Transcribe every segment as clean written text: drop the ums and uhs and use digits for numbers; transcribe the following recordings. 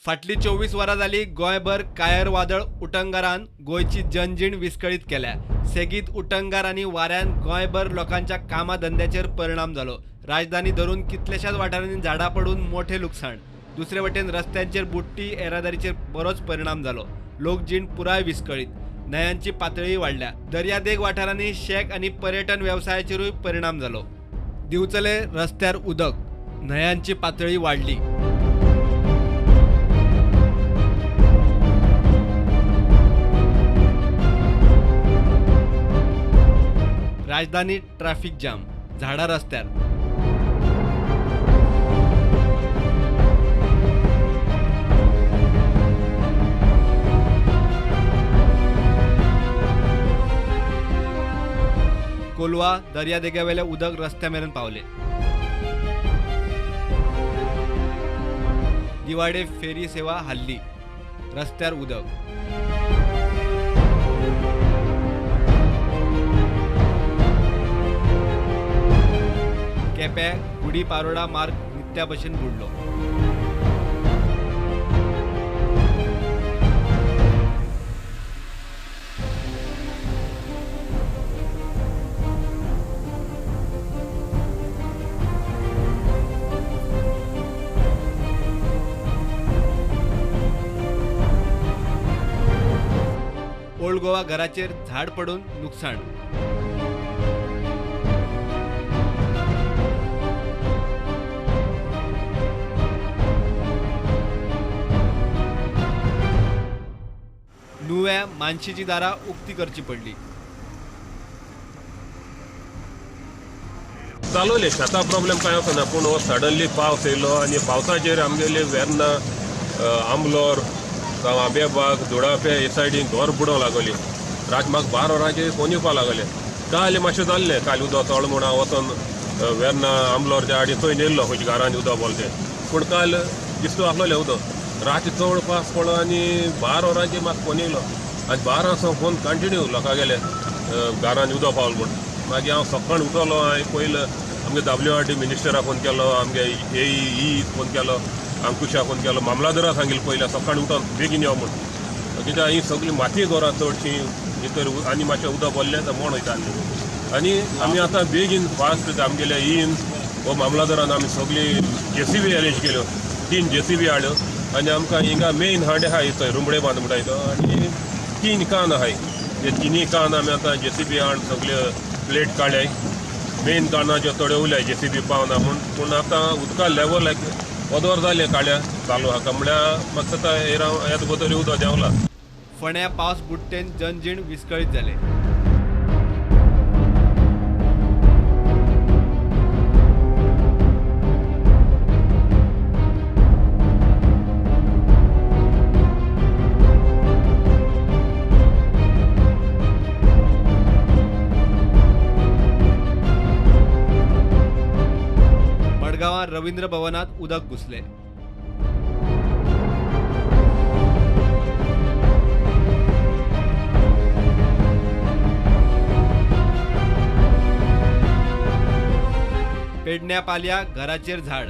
फाटली 24 वरां जाली गोंयभर कायर वादळ उटंगारान गोंयची जनजीण विस्कळीत केल्या. सेगीत उटंगार आनी वाऱ्यान गोंयभर लोकांच्या कामा धंद्याचेर परिणाम जालो. राजधानी धरून कितल्याशाच वाठारांनी झाडां पडून मोठे लुकसाण. दुसरे वटेन रस्त्यांचेर बुडटी येरादारीचेर बरोच परिणाम जालो. लोकजीण पुराय विस्कळीत. न्हंयांची पातळी वाडल्या. दर्यादेग वाठारांनी शेक आनी पर्यटन वेवसायाचेरूय परिणाम जालो. दिवचले रस्त्यार उदक, न्हंयांची पातळी वाडली. राजधानी ट्रॅफिक जाम, झाडां रस्त्यार. कोलवा दर्यादेगेवेले उदक रस्त्या मेरेन पावले. दिवाडे फेरी सेवा हल्ली, रस्त्यार उदक. केप्या गुडी पारोडा मार्ग नित्या भशेन बुडलो. ओल्ड गोवा घराचेर झाड पडून नुकसाण. नुव्या मानशीची दारां उक्ती करची पडली. चालवले शेतां प्रॉब्लेम कांय वचना, पूण हो सडनली पावस येयलो आनी पावसाचेर आमगेले वेर्ना, आंबलोर, आंबे बाग, धुडापे हे सायडीन घर बुडोवंक लागली. रात म्हाका 12 वरांचेर फोन येवपाक लागले. काल मातशें जाल्लें, काल उदक चड म्हूण हांव वचोन वेर्ना आंबलोरच्या आडी थंय नेल्लो खंयच्या घरांनी उदक भरलें तें. पूण काल दिसतो आसलेलें उदक. राती चड पावस पडलो आनी 12 वरांचेर म्हाका फोन येयलो आनी 12 सावन फोन कंटिन्यू लोकां गेले घरांनी उदक पावलें म्हूण. मागीर हांव सकाळीं उठलो, हांवें पयलें आमगे WRD मिनिस्टराक फोन केलो, आमगे AE phone केलो, अंकुशाक फोन केलो, मामलादाराक सांगिल्लें पयलें सकाळीं उठोन बेगीन यो म्हूण. कित्याक ही सगळी माती घरां चडशीं भितर आनी मातशें उदक भरलें जाल्यार मोण वयता आनी आमी आतां बेगीन फास्ट आमगेले ईन हो मामलादारान आमी सगळी JCB arrange केल्यो, 3 JCB हाडल्यो आनी आमकां हिंगा मेन हांडे आहाय थंय रुमडे बांद म्हणटाय तो आनी 3 कान आहाय. ते 3 कान आमी आतां JCB हाडून सगळे प्लेट काडल्याय. मेन कानाच्यो थोड्यो उरल्याय JCB पावना म्हूण. पूण आतां उदका लेवल वदोर जालें काड्या चालू आसा, म्हळ्यार म्हाका दिसता ह्या तुका तरी उदक देंवला. फोंड्या पावस बुडटेन जनजीण विस्कळीत जालें. मडगांवां रवींद्र भवनात उदक घुसले. पेडण्या पालया घराचेर झाड.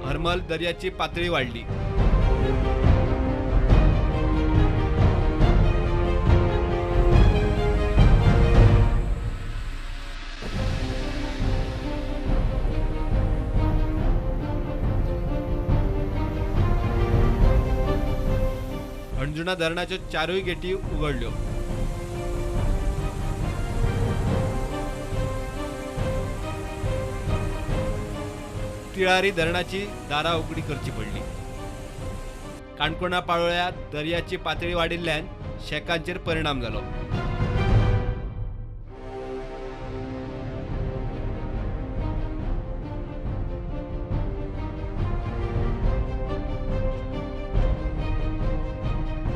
हरमल दर्याची पातळी वाढली. अंजुणा धरणाच्यो 4 गेटी उगडल्यो. तिळारी धरणाची दारां उगडी करची पडली. काणकोणा पाळोळ्या दर्याची पातळी वाडिल्ल्यान शेकांचेर परिणाम जालो.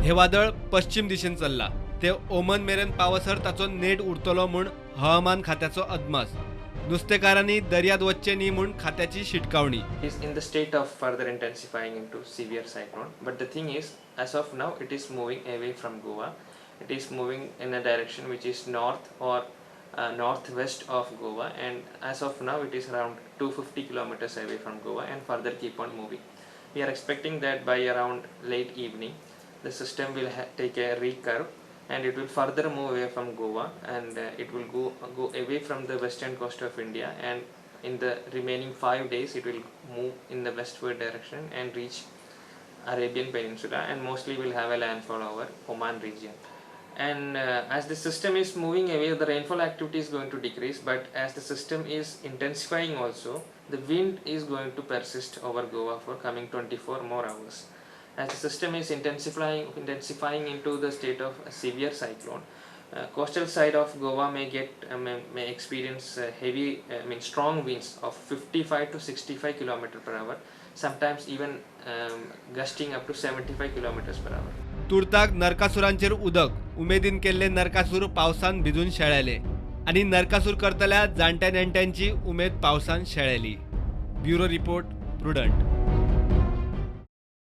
हे वादळ पश्चिम दिशेन चल्ला. ते ओमन मेरेन पावसर ताचो नेट उरतलो म्हूण हवामान खात्याचो अदमास. नुस्तेकारांनी दर्यांत वचचें न्ही म्हूण खात्याची शिटकावणी. Is in the state of further intensifying into severe cyclone, but the thing is, as of now it is moving away from Goa. It is moving in a direction which is north or northwest of Goa, and as of now it is around 250 kilometers away from Goa and further keep on moving. We are expecting that by around late evening the system will take a recurve and it will further move away from Goa, and it will go away from the western coast of India, and in the remaining 5 days it will move in the westward direction and reach Arabian Peninsula, and mostly will have a landfall over Oman region. And as the system is moving away, the rainfall activity is going to decrease, but as the system is intensifying also, the wind is going to persist over Goa for coming 24 more hours. As the system is intensifying into the state of a severe cyclone, coastal side of Goa may may experience heavy, strong winds of 55 to 65 km per hour, sometimes even gusting up to 75 km per hour. तुर्ताक नरकासुरांचेर उदक, उमेदीन केल्ले नरकासूर पावसान भिजून शेळेले आनी नरकासूर करतल्या जाणट्या नेणट्यांची उमेद पावसान शेळेली. Bureau report, Prudent.